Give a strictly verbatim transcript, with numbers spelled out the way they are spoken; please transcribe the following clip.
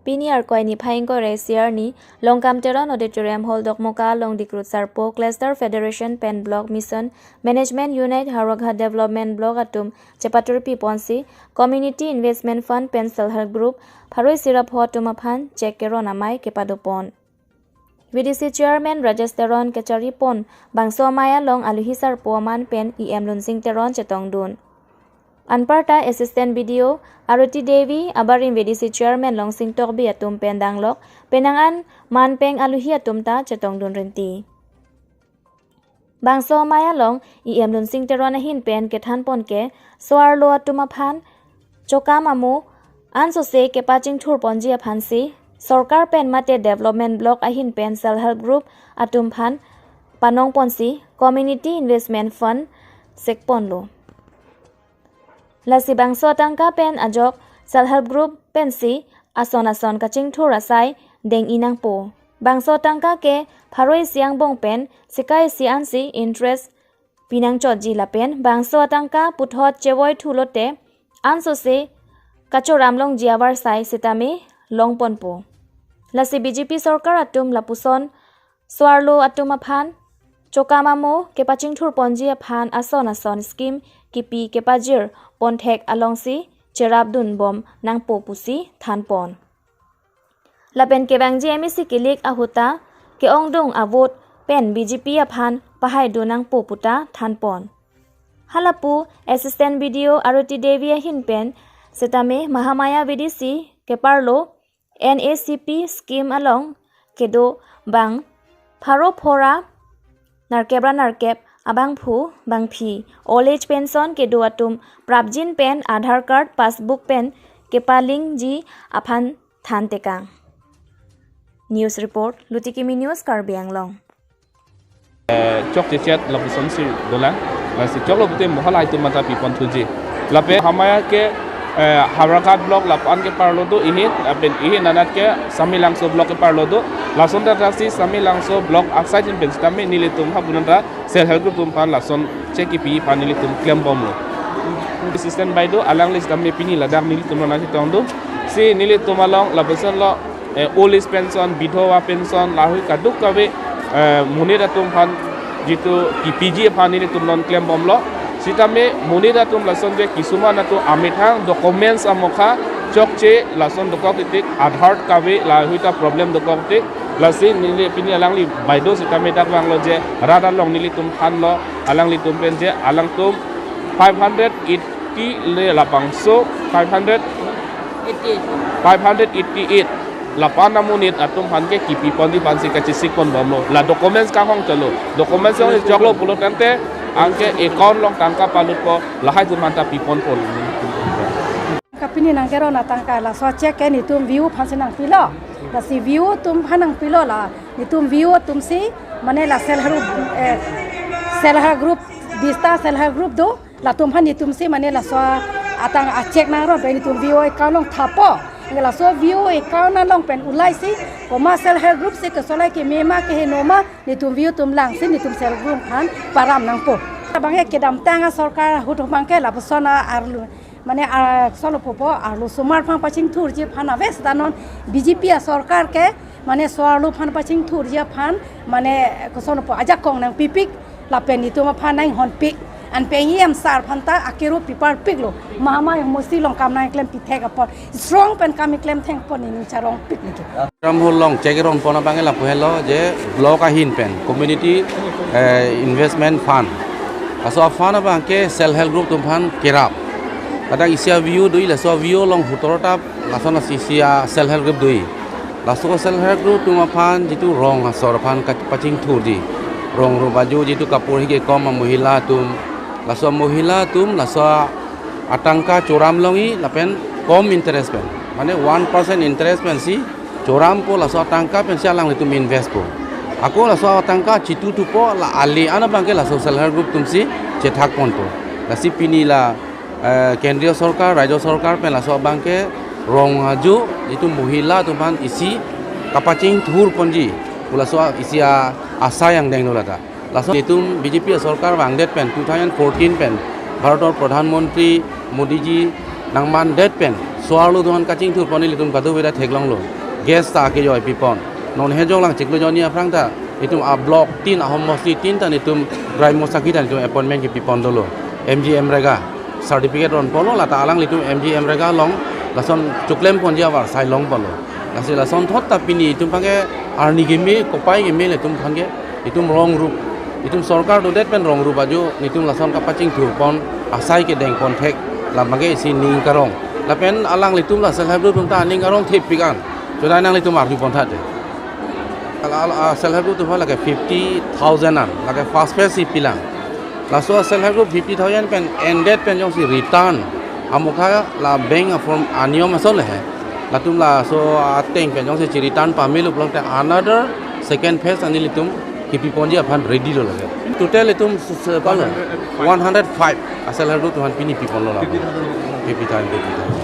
Pini Arkoi niphai ingkoi ra isi arni, Longkam Teron Auditorium Hall Dokmoka along Dikrut Sarpo Cluster Federation pen Block Mission Management Unit Howraghat Development Block atum chepaturpi ponsi Community Investment Fund pen Self Help Group pharo isi ra pho atum aphan cheque keron amei kepado pon. V D C Chairman Rajesh Teron kechari pon bangso amei along aluhi sarpo aman pen E M Lunsing Teron chetongdun. Anparta Assistant B D O Arati Devi, abarim V D C Chairman Longsing Tokbi atum pen danglok penang an man peng aluhi atum ta chetongdun rinti. Bangso amei along E M Lunsing Teron ahin pen kethan pon ke so-arlo atum aphan chokam amo ansose kepachingthur ponji aphansi sorkar pen mate development block ahin pen Self Help Group atum aphan panong ponsi Community Investment Fund sek ponlo. Lasi bangso atangka pen ajok Self Help Group pensi ason ason kachingthur asai deng-i nangpo. Bangso atangka ke pharo isi angbong pen sika isi ansi interest pinangchotji lapen bangso atangka puthot chevoi thulote ansose kachoram longji avarsai sitame long ponpo. Lasi B J P sorkar atum lapuson so-arlo atum aphan chokam amo kepachingthur ponji aphan ason ason scheme kipi kepajir ponthek alongsi cherapdun bom nangpo pusi than pon. Lapen kevangji M A C kilik ahut ta ke-ongdung a-vote pen B J P aphan pahaidun nangpo puta than pon. Halapu Assistant B D O Arati Devi ahin pen sitame Mahamaya V D C keparlo N A C P scheme along kedo bang pharo pho ra nerkep ra nerkep abangphu bangphi old age pension kedo atum prapjin pen Aadhaar card passbook pen kepalingji aphan than tekang. News report, Lutikimi News, Karbi Anglong. Eh, chokche chet lapuson si dolang. Lasi choklo pute mo halahai atum mata pipon thuji. Lapen Mahamaya ke, eh, Howraghat block lapu-an keparlo do ihin, lapen ihin anat ke Samelangso block keparlo do. Lason ta si Samelangso block asai jin pen sitame nelitum ha bunanta Self Help Group atum aphan lason cheque kipi aphan nelitum klem bomlo. Assistant bai do, alangli sitame pini ladak nelitum nang chetongdun. Si nelitum along lapuson lo, eh, old age pension, bidhowa pension, lahai kadokave, eh, monit atum aphan jitu kipiji aphan nelitum non klem bomlo. Sitame monit atum lason je kisuman atum amethang documents amokha chokche lason dokok titik, Aadhaar kave lahai ta problem dokok titik. Lasi neli pini alangli bai do sitame dak vanglo je rat along nelitum thanlo, alanglitum pen je alangtum five hundred eighty le labangso five hundred, five hundred eighty-eight lapu-an amonit atum aphan ke kipi ponji aphansi kachesik pon bomlo. La documents kanghong chalo. Documents kanghong choklo pulo tangte anke account along tangka palutpo, lahai atum aphanta pipon pon. Kapini nangkeron atangka laso cheque ke netum V O aphansi nangpilo. Lasi V O atum aphan nangpilo la netum V O atumsi mane la Self Help Group, eh, Self Help Group, Bista Self Help Group do. Latum aphan netumsi mane laso atang a-cheque nangron pen netum V O account along thapo. Laso V O account along pen ulaisi komat Self Help Group si kesolai keme ma keheno ma netum V O atum langsi netum Self Help Group aphan param nangpo. Abang ke kedamtang asorkar ahut abang ke lapuson arlo mane, ah, solo popo arlosomar aphan pachingthurji aphan ave seta non B J P asorkar ke mane so-arlo aphan pachingthurji aphan mane koson po ajakong nangpipik lapen netum aphan nanghonpik. Anpen E M sir aphanta akero pipar piklo. Mahamaya mosi along kam nangklem pithek apot. Strong pen kam klem thengpon nening charong pik niki. Program along cheque keron pon abang ke lapu helo je block ahin pen Community, eh, Investment Fund. Laso a-fund abang ke Self Help Group atum aphan kerap. Kadang isi a-V O do-i, laso a-V O along hutor ta lason asi isi a-Self Help Group do-i. Laso Self Help Group atum aphan jitu rong asor aphan ka-, pachingthurji. Rong ro baju jitu kapur hi kekom a-mohila atum. Laso mohila atum laso atangka choram longji lapen kom interest pen. Mane one percent interest pensi chorampo, laso atangka pensi alanglitum investpo. Ako laso atangka chithupo, la ale an abang ke laso Self Help Group atumsi chethak ponpo. Lasi pini la, eh, Kendriya Sorkar, Rajya Sorkar pen laso abang ke rong ajo jitu mohila atum aphan isi kapachingthur ponji pu laso isi a-, asai angdeng lo lata. Laso netum B J P asorkar vangdet pen two thousand fourteen pen Bharator Pradhan Mantri Modi ji Nangmandet pen so-arlo doan kachingthur pon ilitum kadokave ta theklonglo. Gas ta kejoi pipon. Non hejong lang chiklo jonni aphrang ta itum a block tin, a homosti tin ta itum Gramya Sakhi ta itum appointment kepipon dolo. MGNREGA certificate ron polo, lata alanglitum MGNREGA along lason choklem ponji avarsai long polo. Lasi lason thot ta pini itum aphan ke arni keme, kopai keme, ilitum aphan ke itum rong rup, itum sorkar dodet pen rong rup ajo, nelitum lason kapachingthur pon, asai kedeng pon thek, labang ke isi ning karong. Lapen alanglitum la self help group atum ta aning karong thepik an. Jodai nanglitum arju pon tha de. Al, al, a, self help group atum aphan lake fifty thousand an, lake first phase si pilang. Laso self help group fifty thousand pen endet pen jongsi return, amokha la bank a form aniyom ason le he. Latum laso ateng pen jongsi chi return pamelo pulote another second phase an ilitum kepi ponji aphan ready lo lake. Total itum s-, s-, palo one hundred five a self help group atum aphan pini piponlo la. Fifty thousand, fifty thousand.